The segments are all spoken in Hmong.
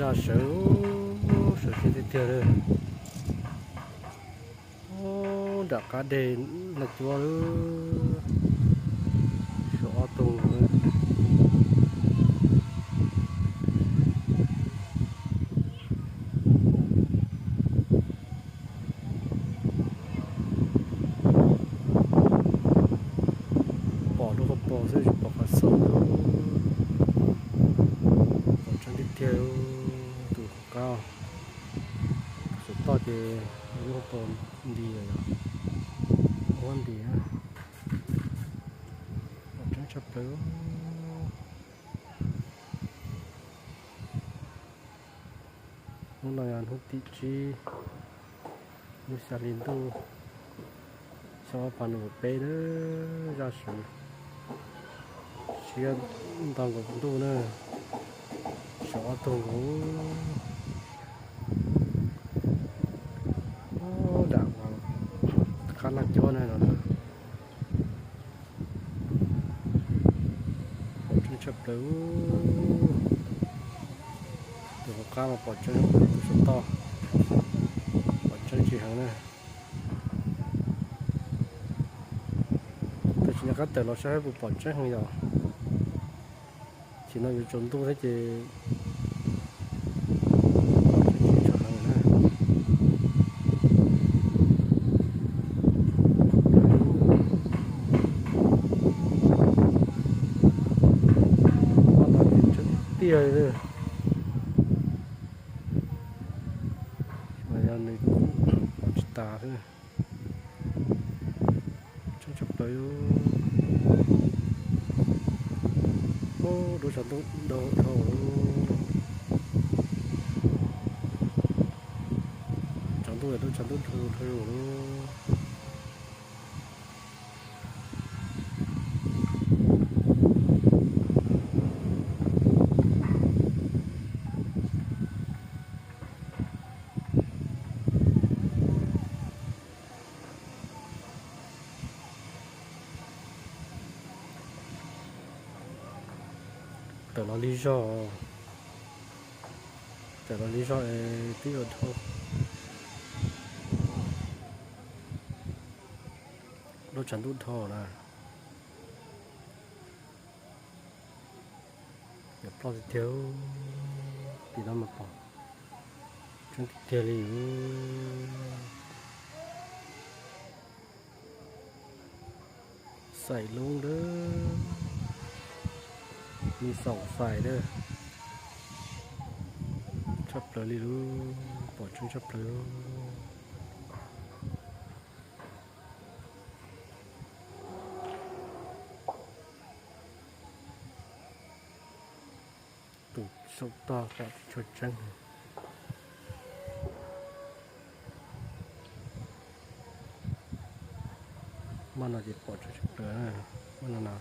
Zaj sawv, sawv tseeb tiag tiag li. Nram qab deg Naj Cuab lawm, suav ob tug. Pom rau qhov pom xwb tsis pom qhov xaus. Pom tseeb tiag tiag, tus qab, tus saum toj ces lub hauv paus nti lawm, huab nti. Pom tseeb tshaj plaws. Hnub no yog hnub tim tsib, lub xya hli ntuj, xyoo ob phav nees nkaum peb na. Zaj sawv siab nto nkaus ntuj na, sawv ob tug nkaus. Nram qab Naj Cuab na no. Pom tseeb tshaj plaws. Tus hauv qab mas pom tseeb, tus saum toj pom tseeb tsis heev na. Tab sis nyob qab tawm los saib puas pom tseeb heev yom. Tam sim no yuav tsaus ntuj thiab ces pom tseeb tsis tshua heev na. Ob no ces tseeb tiag tiag li. Mas yog nws pom tsis tas xwb. Tseeb tshaj plaws. Ub, duab tshav ntuj dhau dhau. Tsaus ntuj es duab tshav ntuj dhau dhau lawm. Tawm los lig zog, tawm los lig zog es twb yuav dhau. Duab tshav ntuj dhau na. Yog ploj tiag tiag, tim no mas pom tseeb tiag tiag li. Xaim lub ntawd, me xaum xaim ntawd, tshaj plaws li lub, pom tseeb tshaj plaws. Tus saum toj pom tsis tshua tseeb. Hmo no ces pom tseeb tshaj plaws. Hmo no no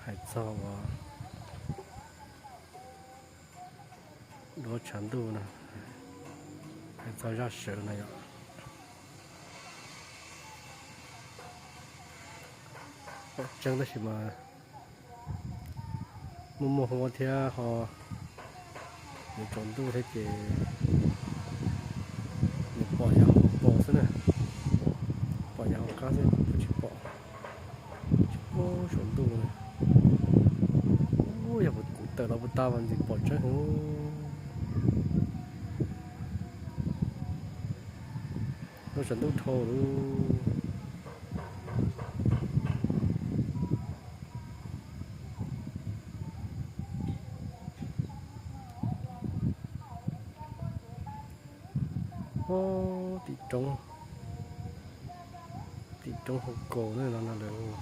hais txog uas duab tshav ntuj no, hais txog zaj sawv no yom. Pom tseeb tab sis mas muaj muaj huab thiab ho yuav tsaus ntuj thiab ces nws pom yam hauv paus xwb na, pom yam hauv qab xwb tsis pom. Tsis pom saum ntuj. Yog kuv tawm los puag ta mas ntshe pom tseeb heev. Lub sab ntuj dhau lawm. Tim roob, tim roob hauv kaus no lawm.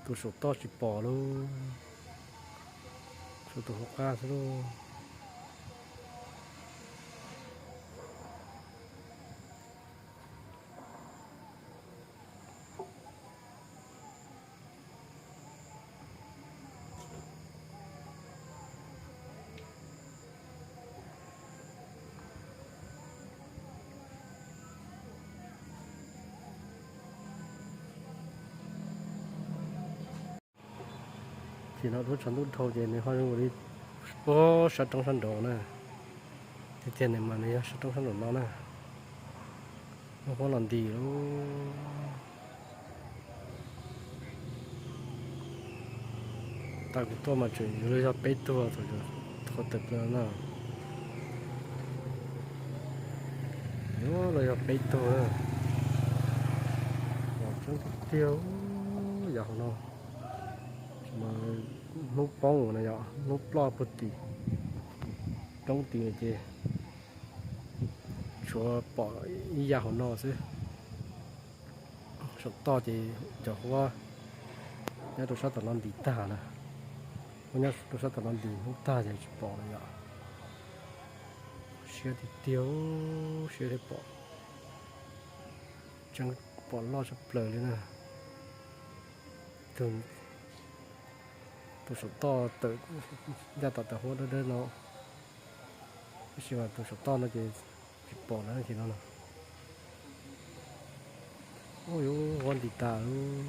Tus saum toj tsis pom lauj, tshuav tus hauv qab xwb lauj. Ces no lub tshav ntuj dhau ces nws ho zoo li puag sab roob sab nraud na. Tiag tiag nws mas nws yog sab roob sab nraum no na. Lub huab los nti lawm. Tag kuv tuaj mas tseem yuav los yog peb tug thaum, thaum tawm plaws na. Yuav los yog peb tug na. Los tseeb tiag tiag, yav hauv no mas hnub poob na yom, hnub ploj puag tim roob tid ces tshuav pom ib yav hauv no xwb. Saum toj ces cov huab nyob rau sab tom no ntim tag na. Huab nyob rau sab tom no ntim hnub tag ces tsis pom lawm yom. Siab tiag tiag, siab thiaj pom, tseeb pom loj tshaj plaws li na. Tus, tus saum toj tawm, ncaj tom tawm huab dawb dawb no, tab sis mas tus saum toj no ces tsis pom lawm ces no. Ub, yuav huab ntim tas lawm.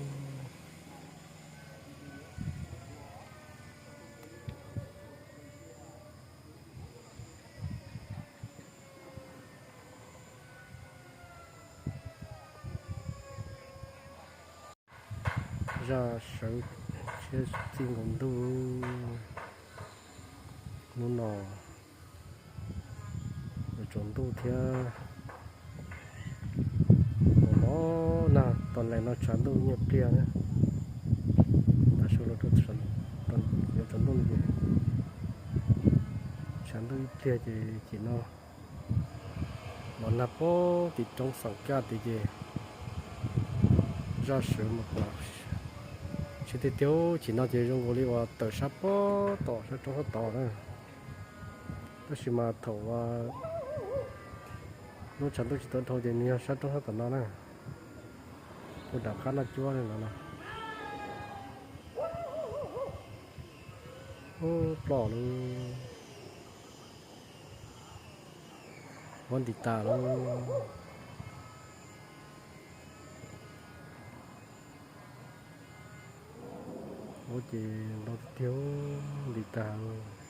Zaj sawv siab txij nkaus ntuj. Hnub no yuav tsaus ntuj thiab, los nag tau lees no tshav ntuj nyiaj pliag na. Tav su los rau yuav tsaus ntuj no ces tshav ntuj ib pliag ces chim no los nag puag tim roob Xeem Kaj tid ces zaj sawv mas pom siab tiag tiag. Chim no ces zoo nkaus li uas tawm sab puag tom sab roob sab tod na. Tab sis mas thaum uas lub tshav ntuj tsis tau dhau ces nws yog sab roob sab tom no na, puag nram qab noj cuab li no no. Ub, ploj lawm. Huab ntim tas lawm. Huab ces ntau tiag tiag, ntim tas lawm.